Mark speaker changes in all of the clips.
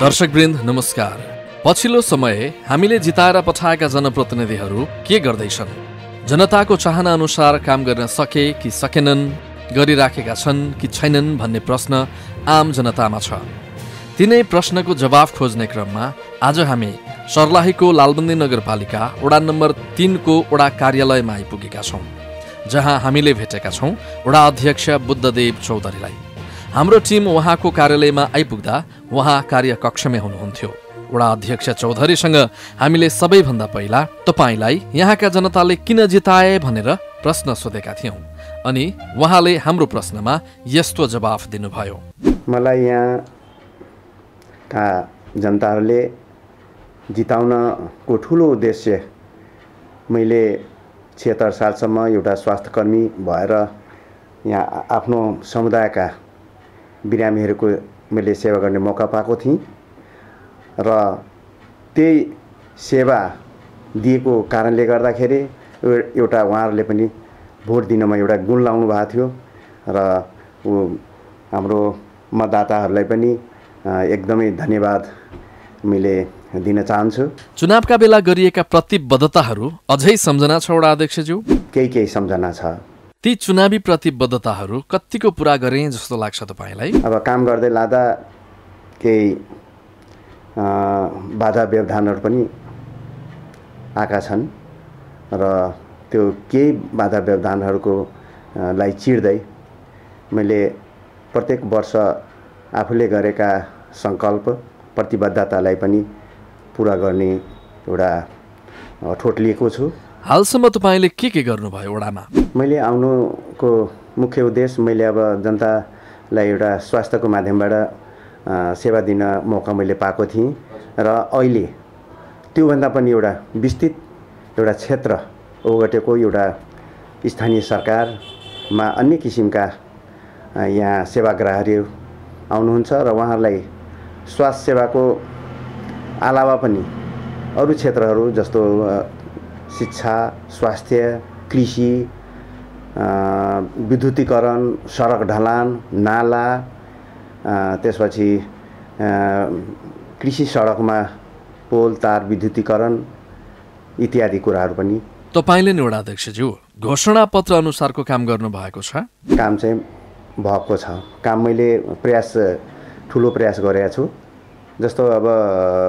Speaker 1: दर्शकवृन्द नमस्कार। पछिल्लो समय हामीले जिताएर पठाएका जनप्रतिनिधिहरू के गर्दैछन्? जनताको चाहना अनुसार काम गर्न सके कि सकेनन्, गरिराखेका छन् कि छैनन् भन्ने प्रश्न आम जनतामा छ। तिनै प्रश्नको जवाफ खोज्ने क्रममा आज हामी सर्लाहीको लालबन्दी नगरपालिका वडा नम्बर 3 को वडा कार्यालयमा आइपुगेका छौँ, जहाँ हामीले भेटेका छौँ वडा अध्यक्ष बुद्धदेव चौधरीलाई। हाम्रो टिम उहाँको कार्यालयमा आइपुग्दा उहाँ कार्यकक्षमै हुनुहुन्थ्यो। वडा अध्यक्ष चौधरीसँग हामीले सबैभन्दा पहिला तपाईलाई यहाँका जनताले किन जिताए भनेर प्रश्न सोधेका थियौँ, अनि उहाँले हाम्रो प्रश्नमा यस्तो जवाफ दिनुभयो।
Speaker 2: मलाई यहाँका जनताहरूले जिताउनको ठुलो उद्देश्य मैले 76 सालसम्म एउटा स्वास्थ्यकर्मी भएर यहाँ आफ्नो समुदायका बिरामीहरूको मैले सेवा गर्ने मौका पाएको थिएँ र त्यही सेवा दिएको कारणले गर्दाखेरि एउटा उहाँहरूले पनि भोट दिनमा एउटा गुण लाउनु भएको थियो र हाम्रो मतदाताहरूलाई पनि एकदमै धन्यवाद मैले दिन चाहन्छु।
Speaker 1: चुनावका बेला गरिएका प्रतिबद्धताहरू अझै सम्झना छ वडा अध्यक्षज्यू?
Speaker 2: केही सम्झना छ।
Speaker 1: ती चुनावी प्रतिबद्धताहरू कतिको पुरा गरे जस्तो लाग्छ तपाईलाई?
Speaker 2: अब काम गर्दै लाँदा केही बाधा व्यवधानहरू पनि आएका छन् र त्यो केही बाधा व्यवधानहरूको लाई चिर्दै मैले प्रत्येक वर्ष आफूले गरेका सङ्कल्प प्रतिबद्धतालाई पनि पुरा गर्ने एउटा ठोट लिएको छु।
Speaker 1: हालसम्म तपाईले के गर्नुभयो वडामा?
Speaker 2: मैले आउनुको मुख्य उद्देश्य मैले अब जनतालाई एउटा स्वास्थ्यको माध्यमबाट सेवा दिन मौका मैले पाएको थिएँ र अहिले त्योभन्दा पनि एउटा विस्तृत एउटा क्षेत्र ओगटेको एउटा स्थानीय सरकारमा अन्य किसिमका यहाँ सेवाग्राहीहरू आउनुहुन्छ र उहाँहरूलाई स्वास्थ्य सेवाको अलावा पनि अरू क्षेत्रहरू जस्तो शिक्षा, स्वास्थ्य, कृषि, विद्युतीकरण, सडक ढलान, नाला, त्यसपछि कृषि सडकमा पोल तार विद्युतीकरण इत्यादि कुराहरू पनि।
Speaker 1: तपाईले नि वडा अध्यक्षज्यू घोषणापत्र अनुसारको काम गर्नु भएको छ?
Speaker 2: काम चाहिँ भएको छ। काम मैले ठुलो प्रयास गरेको छु। जस्तो अब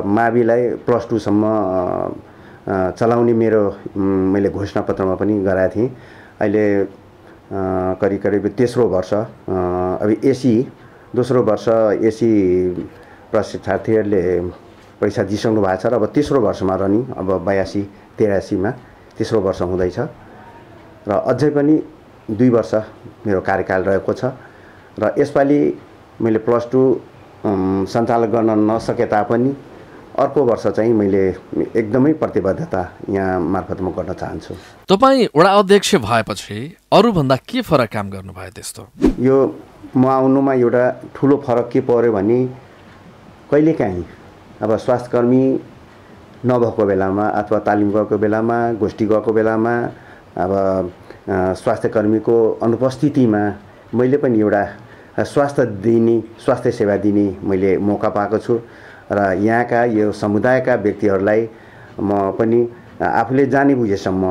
Speaker 2: माविलाई +2 सम्म चलाउने मैले घोषणापत्रमा पनि गराएको थिएँ। अहिले करिब तेस्रो वर्ष, अब एसी दोस्रो वर्ष एसी प्रशिक्षार्थीहरूले परीक्षा दिइसक्नु भएको छ र अब तेस्रो वर्षमा रनिङ, अब 82-83मा तेस्रो वर्ष हुँदैछ र अझै पनि 2 वर्ष मेरो कार्यकाल रहेको छ र यसपालि मैले +2 सञ्चालन गर्न नसके तापनि अर्को वर्ष चाहिँ मैले एकदमै प्रतिबद्धता यहाँ मार्फत म गर्न चाहन्छु।
Speaker 1: तपाईँ वडा अध्यक्ष भएपछि अरूभन्दा के फरक काम गर्नुभयो त्यस्तो?
Speaker 2: यो म आउनुमा एउटा ठुलो फरक के पर्यो भने कहिलेकाहीँ अब स्वास्थ्यकर्मी नभएको बेलामा अथवा तालिम गएको बेलामा, गोष्ठी गएको बेलामा, अब स्वास्थ्यकर्मीको अनुपस्थितिमा मैले पनि एउटा स्वास्थ्य सेवा दिने मैले मौका पाएको छु र यहाँका यो समुदायका व्यक्तिहरूलाई म पनि आफूले जाने बुझेसम्म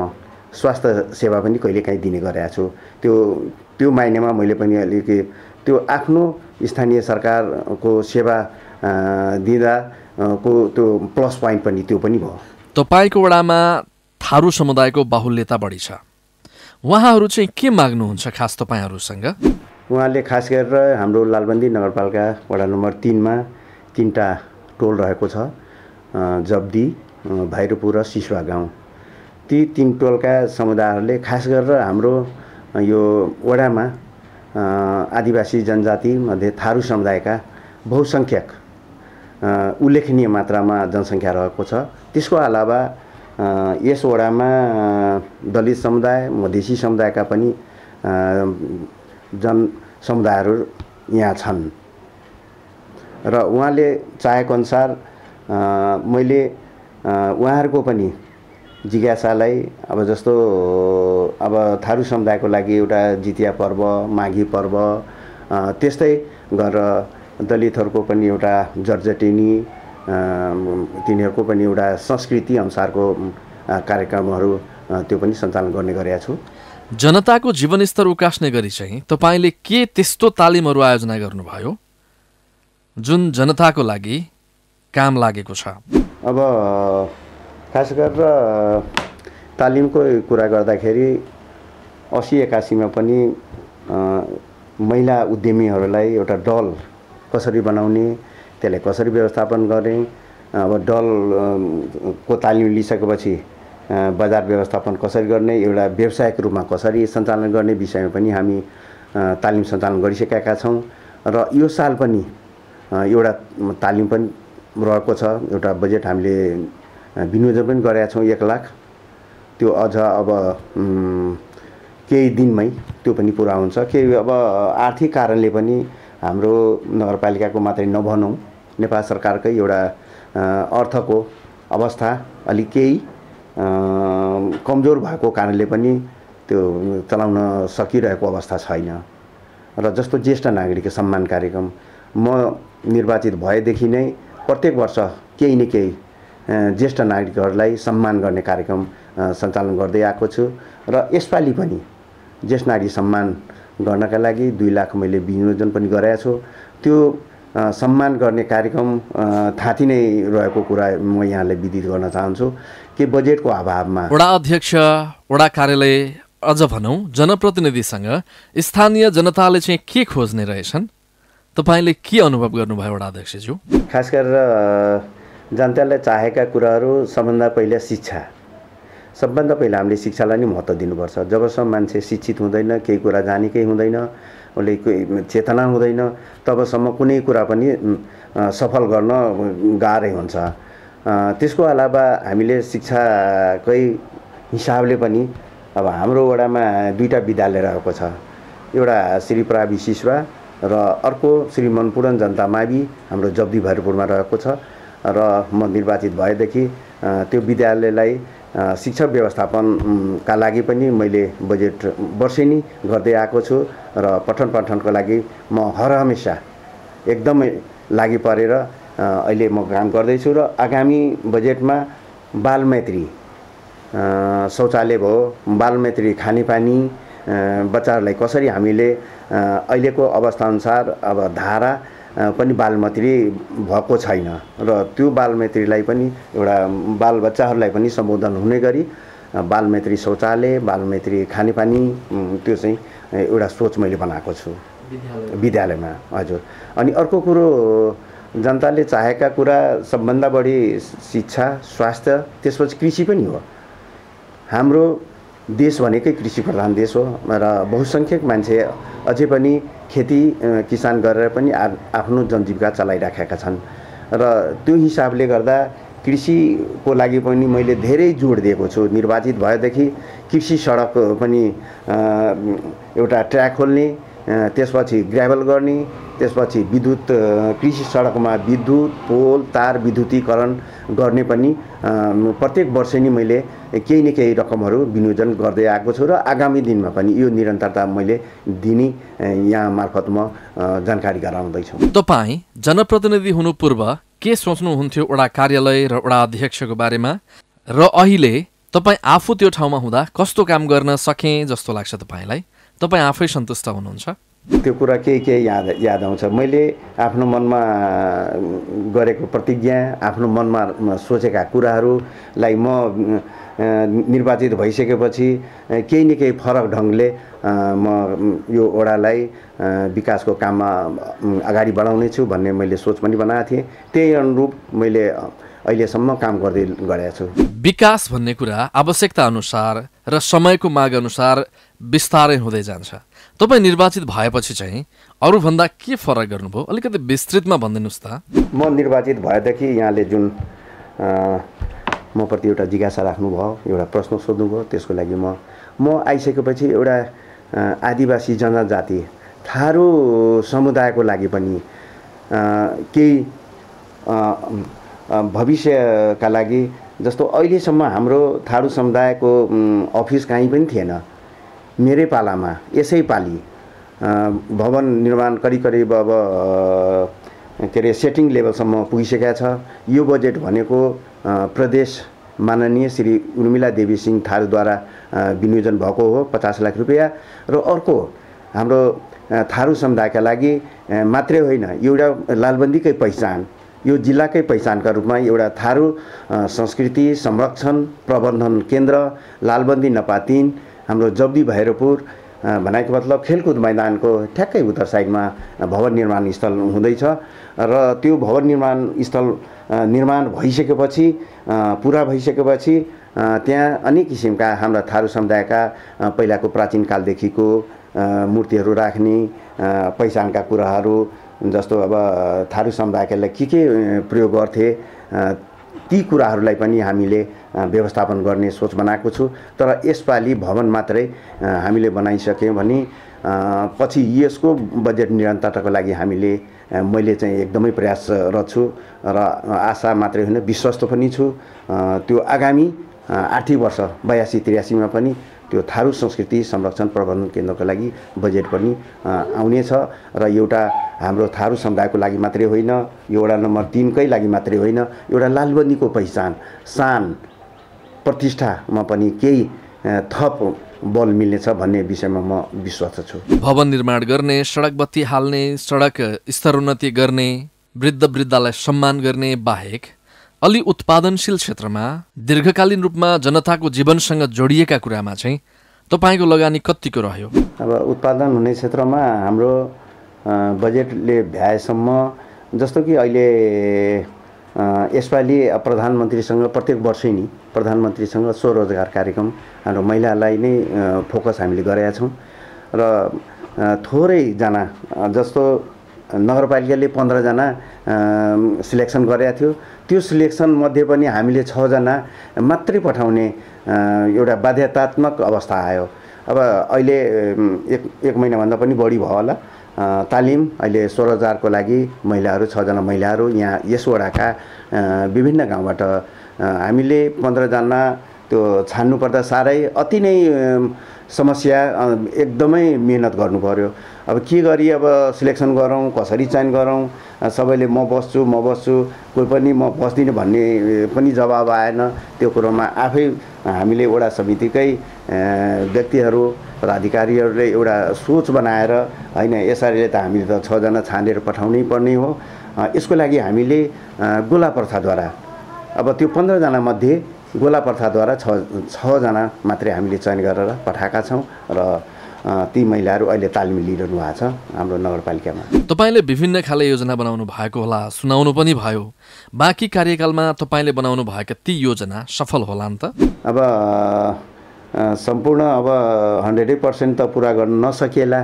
Speaker 2: स्वास्थ्य सेवा पनि कहिलेकाहीँ दिने गरेको छु। त्यो मायनेमा मैले पनि अलिकति त्यो आफ्नो स्थानीय सरकारको सेवा दिँदाको त्यो प्लस पोइन्ट पनि त्यो पनि भयो।
Speaker 1: तपाईँको वडामा थारू समुदायको बाहुल्यता बढी छ, उहाँहरू चाहिँ के माग्नुहुन्छ खास तपाईँहरूसँग?
Speaker 2: उहाँले खास गरेर हाम्रो लालबन्दी नगरपालिका वडा नम्बर 3मा 3टा टोल रहेको छ, जब्दी, भैरवपुर र सिसुवा गाउँ। ती 3 टोलका समुदायहरूले खास गरेर हाम्रो यो वडामा आदिवासी जनजाति मध्ये थारू समुदायका बहुसङ्ख्यक उल्लेखनीय मात्रामा जनसङ्ख्या रहेको छ। त्यसको अलावा यस वडामा दलित समुदाय, मधेसी समुदायका पनि समुदायहरू यहाँ छन् र उहाँले चाहेको अनुसार मैले उहाँहरूको पनि जिज्ञासालाई अब जस्तो अब थारू समुदायको लागि एउटा जितिया पर्व, माघी पर्व, त्यस्तै गरेर दलितहरूको पनि एउटा जर्जटिनी तिनीहरूको पनि एउटा संस्कृति अनुसारको कार्यक्रमहरू त्यो पनि सञ्चालन गर्ने गरेका छु।
Speaker 1: जनताको जीवनस्तर उकास्ने गरी चाहिँ तपाईँले के त्यस्तो तालिमहरू आयोजना गर्नुभयो जुन जनताको लागि काम लागेको छ?
Speaker 2: अब खास गरेर तालिमको कुरा गर्दाखेरि 80-81 पनि महिला उद्यमीहरूलाई एउटा दल कसरी बनाउने, त्यसलाई कसरी व्यवस्थापन गर्ने, अब दलको तालिम लिइसकेपछि बजार व्यवस्थापन कसरी गर्ने, एउटा व्यावसायिक रूपमा कसरी सञ्चालन गर्ने विषयमा पनि हामी तालिम सञ्चालन गरिसकेका छौँ। र यो साल पनि एउटा तालिम पनि रहेको छ। एउटा बजेट हामीले विनियोजन पनि गरेका छौँ 1 लाख। त्यो अझ अब केही दिनमै त्यो पनि पुरा हुन्छ। केही अब आर्थिक कारणले पनि हाम्रो नगरपालिकाको मात्रै नभनौँ, नेपाल सरकारकै एउटा अर्थको अवस्था अलिक केही कमजोर भएको कारणले पनि त्यो चलाउन सकिरहेको अवस्था छैन। र जस्तो ज्येष्ठ नागरिक सम्मान कार्यक्रम म निर्वाचित भएदेखि नै प्रत्येक वर्ष केही न केही ज्येष्ठ नागरिकहरूलाई सम्मान गर्ने कार्यक्रम सञ्चालन गर्दै आएको छु। र यसपालि पनि ज्येष्ठ नागरिक सम्मान गर्नका लागि 2 लाख मैले विनियोजन पनि गरेको छु। त्यो सम्मान गर्ने कार्यक्रम थाँती नै रहेको कुरा म यहाँलाई विदित गर्न चाहन्छु कि बजेटको अभावमा
Speaker 1: वडा अध्यक्ष, वडा कार्यालय, अझ भनौँ जनप्रतिनिधिसँग स्थानीय जनताले चाहिँ के खोज्ने रहेछन्? तपाईँले के अनुभव गर्नुभयो वडा अध्यक्षज्यू?
Speaker 2: खास गरेर जनताले चाहेका कुराहरू सबभन्दा पहिला शिक्षा। सबभन्दा पहिला हामीले शिक्षालाई नै महत्त्व दिनुपर्छ। जबसम्म मान्छे शिक्षित हुँदैन, केही कुरा जानेकै हुँदैन, उसले चेतना हुँदैन, तबसम्म कुनै कुरा पनि सफल गर्न गाह्रै हुन्छ। त्यसको अलावा हामीले शिक्षाकै हिसाबले पनि अब हाम्रो वडामा 2टा विद्यालय रहेको छ। एउटा श्री प्रावि शिशुवा र अर्को श्री मनपूर्ण जनता मावि हाम्रो जब्दी भैरपुरमा रहेको छ। र म निर्वाचित भएदेखि त्यो विद्यालयलाई शिक्षा व्यवस्थापनका लागि पनि मैले बजेट वर्षेनी गर्दै आएको छु। र पठन पाठनको लागि म हरहमेशा एकदमै लागि परेर अहिले म काम गर्दैछु। र आगामी बजेटमा बालमैत्री शौचालय भयो, बालमैत्री खानेपानी, बच्चाहरूलाई कसरी हामीले अहिलेको अवस्थाअनुसार अब धारा पनि बालमैत्री भएको छैन र त्यो बालमैत्रीलाई पनि एउटा बालबच्चाहरूलाई पनि सम्बोधन हुने गरी बालमैत्री शौचालय, बालमैत्री खानेपानी त्यो चाहिँ एउटा सोच मैले बनाएको छु विद्यालयमा। हजुर। अनि अर्को कुरो जनताले चाहेका कुरा सबभन्दा बढी शिक्षा, स्वास्थ्य, त्यसपछि कृषि पनि हो। हाम्रो देश भनेकै कृषि प्रधान देश हो र बहुसङ्ख्यक मान्छे अझै पनि खेती किसान गरेर पनि आफ्नो जनजीविका चलाइराखेका छन्। र त्यो हिसाबले गर्दा कृषिको लागि पनि मैले धेरै जोड दिएको छु। निर्वाचित भएदेखि कृषि सडक पनि एउटा ट्र्याक खोल्ने, त्यसपछि ग्राभल गर्ने, त्यसपछि विद्युत कृषि सडकमा विद्युत पोल तार विद्युतीकरण गर्ने पनि प्रत्येक वर्ष नै मैले केही न केही रकमहरू विनियोजन गर्दै आएको छु। र आगामी दिनमा पनि यो निरन्तरता मैले दिने यहाँ मार्फत म जानकारी गराउँदैछु।
Speaker 1: तपाईँ जनप्रतिनिधि हुनु पूर्व के सोच्नुहुन्थ्यो वडा कार्यालय र वडा अध्यक्षको बारेमा, र अहिले तपाईँ आफू त्यो ठाउँमा हुँदा कस्तो काम गर्न सकेँ जस्तो लाग्छ तपाईँलाई? तपाईँ आफै सन्तुष्ट हुनुहुन्छ?
Speaker 2: त्यो कुरा केही याद आउँछ। मैले आफ्नो मनमा गरेको प्रतिज्ञा, आफ्नो मनमा सोचेका कुराहरूलाई म निर्वाचित भइसकेपछि केही न केही फरक ढङ्गले म यो वडालाई विकासको काममा अगाडि बढाउने छु भन्ने मैले सोच पनि बनाएको थिएँ। त्यही अनुरूप मैले अहिलेसम्म काम गर्दै गरेको छु।
Speaker 1: विकास भन्ने कुरा आवश्यकता अनुसार र समयको माग अनुसार विस्तारै हुँदै जान्छ। तपाईँ निर्वाचित भएपछि चाहिँ अरूभन्दा के फरक गर्नुभयो? अलिकति विस्तृतमा भनिदिनुहोस् त।
Speaker 2: म निर्वाचित भएदेखि यहाँले जुन म प्रति एउटा जिज्ञासा राख्नुभयो, एउटा प्रश्न सोध्नुभयो, त्यसको लागि म आइसकेपछि एउटा आदिवासी जनजाति थारू समुदायको लागि पनि केही भविष्यका लागि, जस्तो अहिलेसम्म हाम्रो थारू समुदायको अफिस कहीँ पनि थिएन। मेरै पालामा यसै पालि भवन निर्माण करिब अब के अरे सेटिङ लेभलसम्म पुगिसकेका छ। यो बजेट भनेको प्रदेश माननीय श्री उर्मिला देवी सिंह थारूद्वारा विनियोजन भएको हो 50 लाख रुपैयाँ। र अर्को हाम्रो थारू समुदायका लागि मात्रै होइन, एउटा लालबन्दीकै पहिचान, यो जिल्लाकै पहिचानका रूपमा एउटा थारू संस्कृति संरक्षण प्रबन्धन केन्द्र लालबन्दी नपा 3 हाम्रो जब्दी भैरवपुर भनेको मतलब खेलकुद मैदानको ठ्याक्कै उत्तर साइडमा भवन निर्माण स्थल हुँदैछ। र त्यो भवन निर्माण स्थल निर्माण भइसकेपछि पुरा भइसकेपछि त्यहाँ अनेक किसिमका हाम्रा थारू समुदायका पहिलाको प्राचीन कालदेखिको मूर्तिहरू राख्ने पहिचानका कुराहरू, जस्तो अब थारू समुदायकालाई के प्रयोग गर्थे ती कुराहरूलाई पनि हामीले व्यवस्थापन गर्ने सोच बनाएको छु। तर यसपालि भवन मात्रै हामीले बनाइसक्यौँ भने पछि यसको बजेट निरन्तरताको लागि मैले चाहिँ एकदमै प्रयासरत छु र आशा मात्रै होइन विश्वस्त पनि छु। त्यो आगामी आर्थिक वर्ष 82-83 मा पनि त्यो थारू संस्कृति संरक्षण प्रबन्धन केन्द्रको लागि बजेट पनि आउनेछ। र एउटा हाम्रो थारू समुदायको लागि मात्रै होइन, यो वडा नम्बर 3 कै लागि मात्रै होइन, एउटा लालबन्दीको पहिचान शान प्रतिष्ठामा पनि केही थप बल मिल्नेछ भन्ने विषयमा म विश्वास छु।
Speaker 1: भवन निर्माण गर्ने, सडक बत्ती हाल्ने, सडक स्तरोन्नति गर्ने, वृद्धलाई सम्मान गर्ने बाहेक अलि उत्पादनशील क्षेत्रमा दीर्घकालीन रूपमा जनताको जीवनसँग जोडिएका कुरामा चाहिँ तपाईँको लगानी कतिको रह्यो?
Speaker 2: अब उत्पादन हुने क्षेत्रमा हाम्रो बजेटले भ्याएसम्म, जस्तो कि अहिले यसपालि प्रधानमन्त्रीसँग प्रत्येक वर्षै नि प्रधानमन्त्रीसँग स्वरोजगार कार्यक्रम हाम्रो महिलालाई नै फोकस हामीले गरेका छौँ। र थोरैजना जस्तो नगरपालिकाले 15 जना सिलेक्सन गरेका थियो, त्यो सिलेक्सन मध्ये पनि हामीले 6 जना मात्रै पठाउने एउटा बाध्यतात्मक अवस्था आयो। अब अहिले एक महिनाभन्दा पनि बढी भयो होला तालिम अहिले स्वरोजगारको लागि महिलाहरू 6 जना महिलाहरू यहाँ यस वडाका विभिन्न गाउँबाट हामीले 15 जना त्यो छान्नुपर्दा साह्रै अति नै समस्या, एकदमै मेहनत गर्नु पर्यो। अब के गरी अब सिलेक्सन गरौँ, कसरी चयन गरौँ, सबैले म बस्छु कोही पनि म बस्दिनँ भन्ने पनि जवाब आएन। त्यो कुरोमा आफै हामीले वडा समितिकै व्यक्तिहरू पदाधिकारीहरूले एउटा सोच बनाएर होइन यसरी त हामीले त 6 जना छानेर पठाउनै पर्ने हो। यसको लागि हामीले गोला प्रथाद्वारा अब त्यो 15 जना मध्ये गोला प्रथाद्वारा 6 जना मात्रै हामीले चयन गरेर पठाएका छौँ र ती महिलाहरू अहिले तालिम लिइरहनु भएको छ हाम्रो नगरपालिकामा।
Speaker 1: तपाईँले विभिन्न खाले योजना बनाउनु भएको होला, सुनाउनु पनि भयो। बाँकी कार्यकालमा तपाईँले बनाउनु भएका ती योजना सफल होला नि त? अब
Speaker 2: सम्पूर्ण अब 100% त पुरा गर्न नसकिएला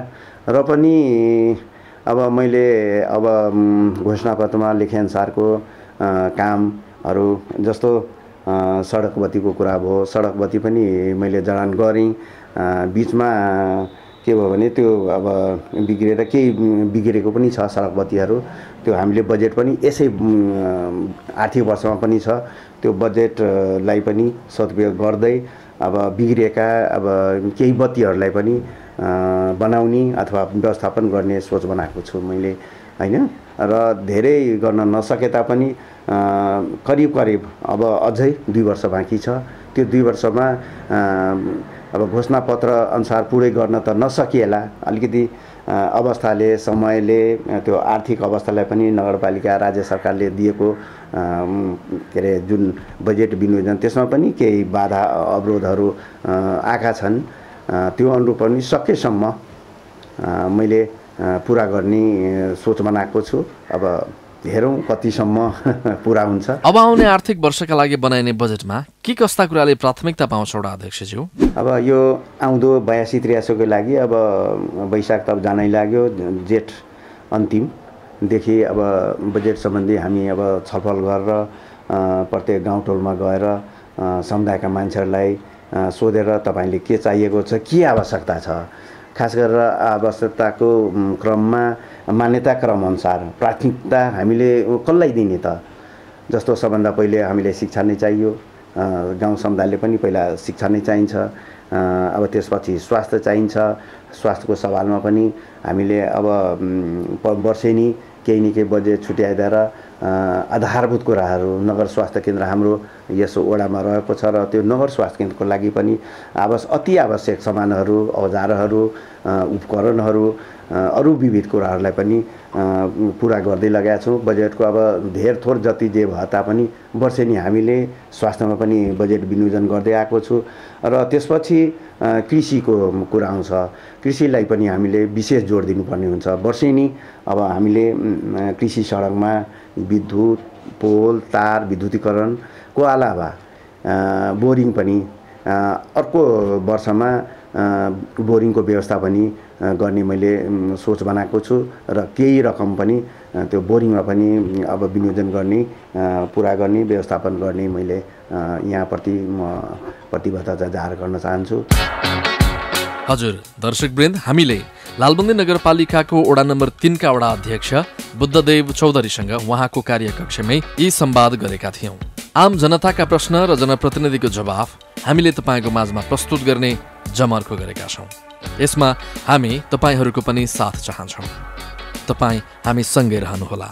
Speaker 2: र पनि अब मैले अब घोषणापत्रमा लेखेअनुसारको कामहरू जस्तो सडक बत्तीको कुरा भयो, सडक बत्ती पनि मैले जडान गरेँ। बिचमा के भयो भने त्यो अब बिग्रेर केही बिग्रेको पनि छ सडक बत्तीहरू, त्यो हामीले बजेट पनि यसै आर्थिक वर्षमा पनि छ, त्यो बजेटलाई पनि सदुपयोग गर्दै अब बिग्रिएका अब केही बत्तीहरूलाई पनि बनाउने अथवा व्यवस्थापन गर्ने सोच बनाएको छु मैले होइन। र धेरै गर्न नसके तापनि करिब अब अझै 2 वर्ष बाँकी छ। त्यो 2 वर्षमा अब घोषणापत्र अनुसार पुरै गर्न त नसकिएला, अलिकति अवस्थाले समयले त्यो आर्थिक अवस्थालाई पनि नगरपालिका राज्य सरकारले दिएको के अरे जुन बजेट विनियोजन त्यसमा पनि केही बाधा अवरोधहरू आएका छन्। त्यो अनुरूप पनि सकेसम्म मैले पुरा गर्ने सोच बनाएको छु। अब हेरौँ कतिसम्म पुरा हुन्छ।
Speaker 1: अब आउने आर्थिक वर्षका लागि बनाइने बजेटमा के कस्ता कुराले प्राथमिकता पाउँछ वडा अध्यक्षज्यू?
Speaker 2: अब यो आउँदो 82-83 को लागि अब वैशाख त जानै लाग्यो, जेठ अन्तिमदेखि अब बजेट सम्बन्धी हामी अब छलफल गरेर प्रत्येक गाउँ टोलमा गएर समुदायका मान्छेहरूलाई सोधेर तपाईँले के चाहिएको छ, के आवश्यकता छ, खास गरेर आवश्यकताको क्रममा मान्यता क्रम अनुसार प्राथमिकता हामीले कसलाई दिने त? जस्तो सबभन्दा पहिले हामीले शिक्षा नै चाहियो, गाउँ समुदायले पनि पहिला शिक्षा नै चाहिन्छ। अब त्यसपछि स्वास्थ्य चाहिन्छ, स्वास्थ्यको सवालमा पनि हामीले अब वर्षेनी केही न केही बजेट छुट्याइदिएर आधारभूत कुराहरू नगर स्वास्थ्य केन्द्र हाम्रो यस वडामा रहेको छ र त्यो नगर स्वास्थ्य केन्द्रको लागि पनि अति आवश्यक सामानहरू औजारहरू उपकरणहरू अरू विविध कुराहरूलाई पनि पुरा गर्दै लगाएका छौँ। बजेटको अब धेर थोर जति जे भए तापनि वर्षेनी हामीले स्वास्थ्यमा पनि बजेट विनियोजन गर्दै आएको छु र त्यसपछि कृषिको कुरा आउँछ। कृषिलाई पनि हामीले विशेष जोड दिनुपर्ने हुन्छ। वर्षेनी अब हामीले कृषि सडकमा विद्युत पोल तार विद्युतीकरणको अलावा बोरिङ पनि अर्को वर्षमा बोरिङको व्यवस्था पनि गर्ने मैले सोच बनाएको छु र केही रकम पनि त्यो बोरिङमा पनि अब विनियोजन गर्ने पुरा गर्ने व्यवस्थापन गर्ने मैले यहाँप्रति म प्रतिबद्धता जाहेर गर्न चाहन्छु।
Speaker 1: हजुर दर्शकवृन्द, हामीले लालबन्दी नगरपालिकाको वडा नम्बर 3 का वडा अध्यक्ष बुद्धदेव चौधरीसँग उहाँको कार्यकक्षमै यी संवाद गरेका थियौं। आम जनताका प्रश्न र जनप्रतिनिधिको जवाफ हामीले तपाईको माझमा प्रस्तुत गर्ने जमर्को गरेका छौं। यसमा हामी तपाईहरूको पनि साथ चाहन्छौं। तपाई हामी सँगै रहनुहोला।